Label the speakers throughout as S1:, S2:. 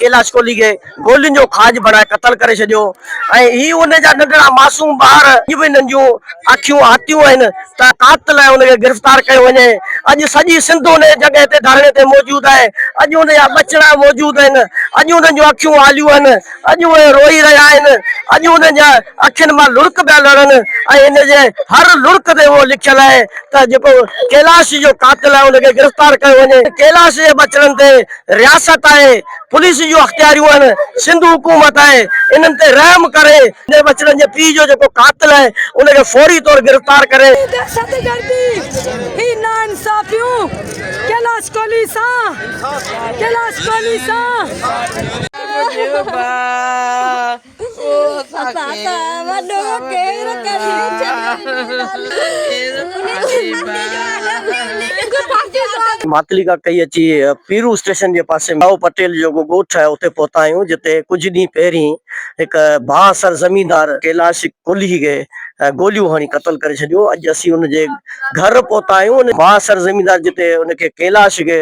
S1: ڪيلاش ڪولهي کي گولين جو کاڄ بڻائي قتل ڪري ڇڏيو ۽ هي ان جا ننڍڙا معصوم ٻار اڄ به انهن جون اکيون آتيون آهن ته قاتل آهي ان کي گرفتار ڪيو وڃي اڄ سڄي سنڌ ان جڳهه تي ڌرڻي تي موجود آهي اڄ ان جا ٻچڙا موجود آهن اڄ انهن جون اکيون آليون آهن اڄ اهي روئي رهيا آهن اڄ انهن جا اکين مان لڙڪ پيا لڙن ۽ ان جي هر لڙڪ تي اهو لکيل آهي ته جيڪو ڪيلاش جو قاتل آهي ان کي گرفتار ڪيو وڃي ڪيلاش جي ٻچڙن تي رياست آهي، پوليس جون اختياريون آهن، سنڌ حڪومت آهي، انهن تي رحم ڪري انهن ٻچڙن جي پيء جو جيڪو قاتل آهي ان کي فوري طور گرفتار ڪري.
S2: هي دهشتگردي، هي ناانصافيون ڪيلاش ڪولهي سان، ڪيلاش ڪولهي سان.
S1: ماتلي کان ڪهي اچي پيرو اسٽيشن جي پاسي ۾ پٽيل جو جيڪو ڳوٺ آهي اتي پهتا آهيون جتي ڪجهه ڏينهن پهرين هڪ بااثر زميندار ڪيلاش ڪولهي کي گوليون هڻي قتل ڪري ڇڏيو اڄ اسين ان جي گهر پهتا آهيون ان بااثر زميندار جتي ان کي ڪيلاش کي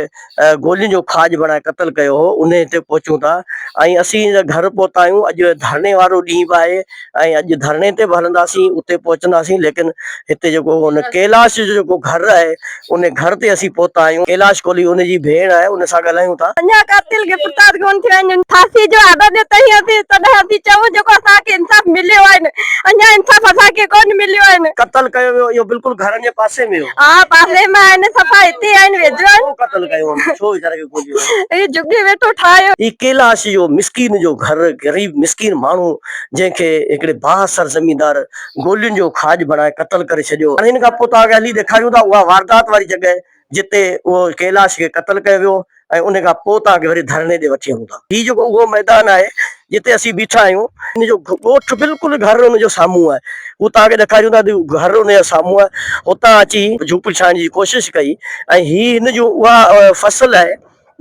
S1: گولين جو کاڄ بڻائي قتل ڪيو هو انهي تي پهچون ٿا ۽ اسين گهر پهتا آهيون اڄ ڌرڻي وارو ڏينهن به آهي ۽ اڄ ڌرڻي تي به هلنداسين اتي پهچنداسين ليڪن هتي جيڪو ان ڪيلاش جو جيڪو گهر آهي ان گهر تي اسين پهتا آهيون ڪيلاش ڪولهي ان جي ڀيڻ آهي ان سان ڳالهايون ٿا.
S3: اڃا قاتل گرفتار ڪونه ٿيا آهن ڦاسي جو آرڊر ڏيو ته هي اسين تڏهن اسين چئون جيڪو اسان کي انصاف مليو آهي اڃا انصاف اسان کي ڪونه مليو آهي.
S1: قتل ڪيو ويو اهو بلڪل گهرن جي پاسي ۾ هو.
S3: ها پاسي ۾ آهن صفا هتي آهن ويجهو آهن.
S1: ڇو قتل ڪيو هن ڇو ويچاري کي گوليون هنيون.
S3: هي جهڳي ويٺو ٺاهيو.
S1: هي ڪيلاش جو مسڪين جو گهر غريب مسڪين ماڻهو جنهن کي هڪڙي بااثر زميندار گولين جو کاڄ بڻائي قتل ڪري ڇڏيو. هاڻي هن کان پوء توهان کي هلي ڏيکاريون ٿا اها واردات واري جڳهه جتي اهو ڪيلاش کي قتل ڪيو ويو ۽ ان کان پوء توهان کي وري ڌرڻي ڏي وٺي هلون ٿا. هي جيڪو اهو ميدان آهي جتي اسين بيٺا آهيون ان جو ڳوٺ بلڪل گهر ان جو سامهون آهي هو توهان کي ڏيکاريون ٿا ته گهر ان جي سامهون آهي هتان اچي جهوپڙي ٺاهڻ جي ڪوشش ڪئي ۽ هي هن جو اها فصل آهي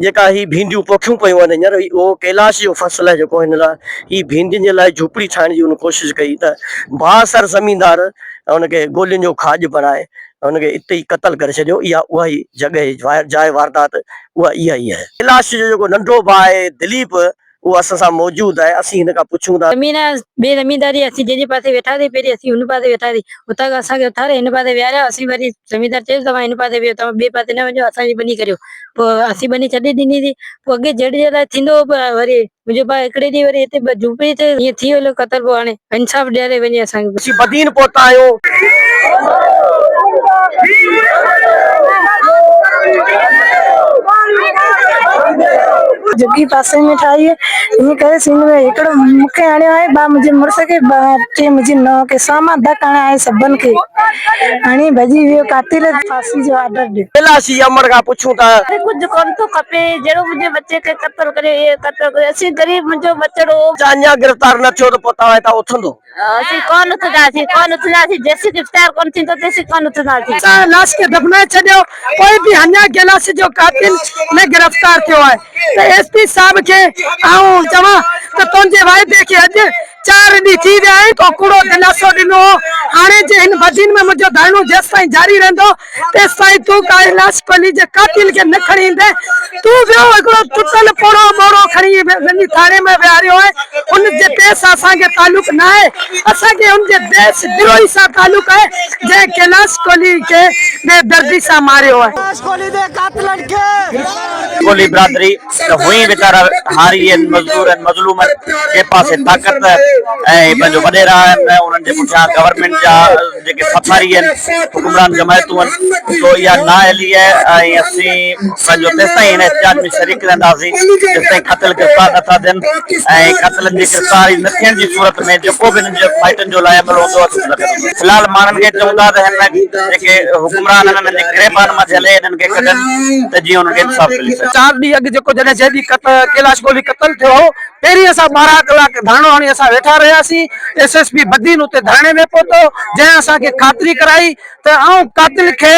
S1: جيڪا هي ڀينڊيون پوکيون پيون آهن هينئر اهو ڪيلاش جو فصل آهي جيڪو هن لاء هي ڀينڊين جي لاء جهوپڙي ٺاهڻ جي هن ڪوشش ڪئي ته بااثر زميندار ان کي گولين جو کاڄ بڻائي ان کي اتي ئي قتل ڪري ڇڏيو. اها اها ئي جڳهه جاء واردات اها اها ئي آهي. ڪيلاش جو جيڪو ننڍو ڀاء آهي دليپ اهو اسان سان موجود آهي اسين هن کان پڇون ٿا.
S4: زمين بي زمينداري اسين جنهن جي پاسي ويٺاسين پهرين اسين ان پاسي ويٺاسين اتان کان اسان کي اٿاري هن پاسي ويهاريا اسين وري زميندار چيس توهان هن پاسي ويهو توهان ٻئي پاسي نه وڃو اسان جي ٻني ڪريو پوء اسين ٻني ڇڏي ڏني سين پوء اڳي جهڙي جي لاء ٿيندو هو پر وري منهنجو ڀاء هڪڙي ڏينهن وري هتي جهوپڙي تي ائين ٿي ويو قتل پوء هاڻي انصاف ڏياري وڃي اسان کي.
S1: اسين بدين پهتا آهيون.
S5: جهڳي پاسي ۾ ٺاهي ائين ڪري سين ۾ هڪڙو مون کي هڻيو آهي ٻه منهنجي مڙس کي ٻه ٽي منهنجي نونهن کي سامان ڌڪ هڻيا آهي سڀن کي هڻي ڀڄي ويو قاتل ڦاسي جو آرڊر ڏيو.
S1: ڪيلاش جي امڙ کان پڇون ٿا.
S3: ڪجهه ڪونه ٿو کپي جهڙو منهنجي ٻچي کي قتل ڪريو اهي قتل ڪريو اسين غريب منهنجو ٻچڙو.
S1: اڃا گرفتار نه ٿيو ته پوء توهان هتان اٿندو.
S3: اسين ڪونه اٿنداسين ڪونه اٿنداسين جيسين گرفتار ڪونه ٿيندو تيسين ڪونه اٿنداسين.
S2: اسان لاش کي دفنائي ڇڏيو پوء به اڃا ڪيلاش جو قاتل نه گرفتار ٿيو آهي ته ايس پي صاحب کي آئون چوان ته تنهنجي واعدي کي اڄ چار ڏينهن ٿي ويا آهن تو ڪوڙو دلاسو ڏنو هو هاڻي جي هن بدين ۾ منهنجو ڌرڻو جيستائين جاري رهندو تيستائين تون ڪيلاش ڪولهي جي قاتل کي نه کڻي ايندين. تون ويو هڪڙو ٽٽل پوڙهو ٻوڙو کڻي وڃي ٿاڻي ۾ ويهاريو آهي. ان جي ديس سان اسان کي تعلق نه آهي. اسان کي ان جي ديس دروهي سان تعلق آهي، جنهن ڪيلاش ڪولهي کي بي دردي سان ماريو آهي.
S6: ڪيلاش ڪولهي جي قاتلن کي.
S7: ڪولهي برادري ته هونئن ئي ويچارا هاري آهن، مزدور آهن، مظلوم آهن، ڪنهن پاسي طاقت ۽ پنهنجو وڏيرا آهن انهن جي پٺيان گورنمينٽ جا جيڪي سفاري آهن، حڪمران جماعتون آهن، سو اها نااهلي آهي ۽ اسين پنهنجو تيستائين هن احتجاج ۾ شريڪ رهنداسين جيستائين قاتل گرفتار نه ٿا ٿين ۽ قاتلن جي گرفتاري نه ٿيڻ جي صورت ۾ جيڪو به هنن جي مائٽن جو لاء عمل هوندو اسين نه ڪنداسين. في الحال ماڻهن کي چئون ٿا ته هن جيڪي حڪمران آهن انهن جي گريبان مان جهلي هنن کي ڪڍن ته جيئن انهن کي انصاف ملي سگهي.
S2: چار ڏينهن اڳ جيڪو جڏهن جنهن ڏينهن ڪيلاش ڪولهي قتل ٿيو هو پهرين اسان 12 ڪلاڪ ڌرڻو هڻي اسان ويٺا رهياسين، ايس ايس پي بدين اتي ڌرڻي ۾ پهتو، جنهن اسان کي خاطري ڪرائي ته آئون قاتل کي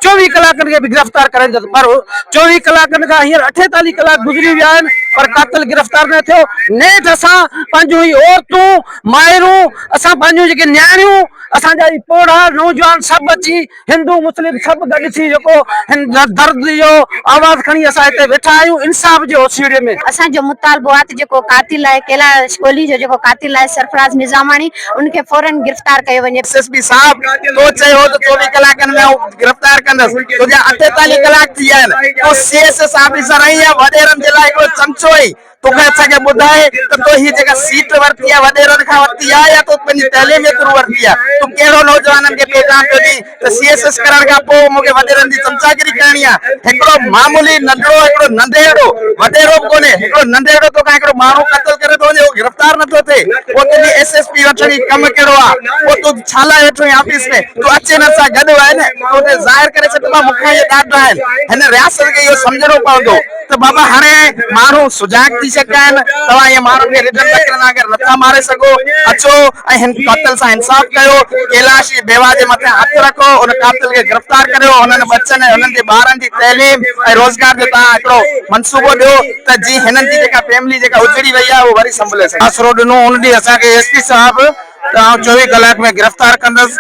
S2: 24 ڪلاڪن کي به گرفتار ڪرائيندس پر 24 ڪلاڪن کان هينئر 48 ڪلاڪ گذري ويا آهن،
S6: پر قاتل گرفتار نه ٿيو نيٺ اسان پنهنجون هي عورتون مائرون اسان پنهنجون جيڪي نياڻيون اسان جا هي پوڙها نوجوان سڀ اچي هندو مسلم سڀ گڏ ٿي جيڪو هن درد جو آواز کڻي اسان هتي ويٺا آهيون انصاف جي اوسيئڙي ۾.
S8: اسان جو مطالبو آهي ته جيڪو قاتل آهي ڪيلاش ڪولهي جو جيڪو قاتل آهي سرفراز نظاماڻي ان کي فورن گرفتار ڪيو وڃي.
S9: ايس ايس پي صاحب تو چيو هو ته 24 ڪلاڪن ۾ آئون گرفتار ڪندس تنهنجا 48 ڪلاڪ ٿي ويا آهن تون سي ايس ايس آفيسر آهين يا وڏيرن جي لاء هڪڙو چمچو آهين توکي اسان کي ٻڌاء ته تو هي جيڪا سيٽ ورتي آهي وڏيرن کان ورتي آهي يا تو پنهنجي تعليم جي ٿرو ورتي آهي تون ڪهڙو نوجوانن کي پيغام پيو ڏين ته سي ايس ايس ڪرڻ کان پوء مون کي وڏيرن جي چمچاگيري ڪرڻي آهي هڪڙو معمولي ننڍڙو هڪڙو ننڍيڙو وڏيرو به ڪونهي هڪڙو ننڍيڙو توکان هڪڙو ماڻهو قتل ڪري ٿو وڃي اهو گرفتار نٿو ٿئي پوء تنهنجي ايس ايس پي وٺڻ جي ڪم ڪهڙو آهي پوء تون ڇا لاء ويٺو آهين آفيس ۾ تون اچ هنن سان گڏ ويهه نه تون اتي ظاهر ڪري ڇڏ ته مان مون کان اهي ڏاڍا آهن هن رياست کي اهو سمجهڻو پوندو ته بابا هاڻي ماڻهو سجاڳ ٿي چڪا آهن، توهان ائين ماڻهن کي رڍن ٻڪرين وانگر نٿا ماري سگهو، اچو ۽ هن قاتل سان انصاف ڪيو، ڪيلاش جي بيواهه جي مٿان هٿ رکو، ان قاتل کي گرفتار ڪريو، هنن ٻچن ۽ هنن جي ٻارن جي تعليم ۽ روزگار جو توهان هڪڙو منصوبو ڏيو ته جيئن هنن جي جيڪا فيملي جيڪا اجڙي وئي آهي اهو وري سنڀلي سگهي.
S10: آسرو ڏنو ان ڏينهن اسان کي ايس پي صاحب ته آئون 24 ڪلاڪ ۾ گرفتار ڪندس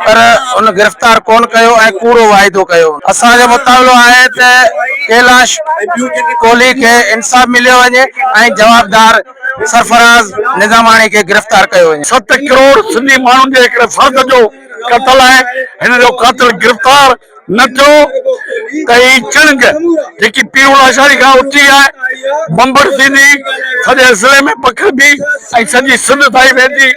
S10: پر ان گرفتار ڪونه ڪيو ۽ ڪوڙو واعدو ڪيو. اسان جو مطالبو آهي ته ڪيلاش ڪولهي کي انصاف مليو وڃي ۽ جوابدار سرفراز نظاماڻي کي گرفتار ڪيو وڃي.
S11: 7 ڪروڙ سنڌي ماڻهن جي هڪڙي فرد جو قتل آهي، هن جو قاتل گرفتار نه ٿيو ته هي چڻنگ جيڪي پيرو لاشاري کان اٿي آهي بمبڙ ٿيندي سڄي ضلعي ۾ پکڙبي ۽ سڄي سنڌ تائين ويندي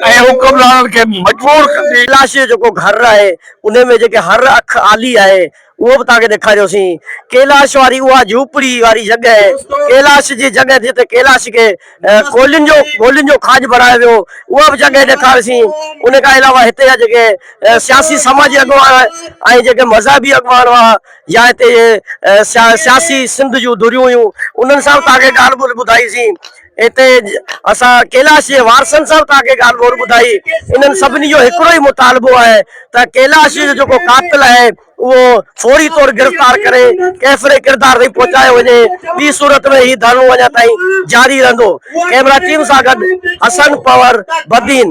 S11: ۽ حڪمرانن کي مجبور ڪندي.
S1: ڪيلاش جو جيڪو گهر آهي انهي ۾ جيڪي هر اک آلي آهي اهو به توهان کي ڏيکاريوسين. ڪيلاش واري اها جهوپڙي واري جڳهه ڪيلاش جي جڳهه جتي ڪيلاش کي ڪولين جو گولين جو کاڄ بڻايو ويو اها به جڳهه ڏيکاريسين ان کان علاوه هتي جا جيڪي سياسي سماجي اڳواڻ ۽ جيڪي مذهبي اڳواڻ هئا يا هتي سياسي سنڌ جون ڌريون هيون انهن سان به توهان کي ڳالهه ٻولهه ٻڌائيسين هتي اسان ڪيلاش جي وارثن سان به توهان کي ڳالهه ٻولهه ٻڌائي انهن سڀني جو هڪڙو ئي مطالبو آهي ته ڪيلاش جو جيڪو قاتل آهي اهو فوري طور گرفتار ڪري ڪيفر ڪردار تائين پهچايو وڃي ٻي صورت ۾ هي ڌرڻو اڃا تائين جاري رهندو ڪئميرا ٽيم سان گڏ حسن پنهور بدين.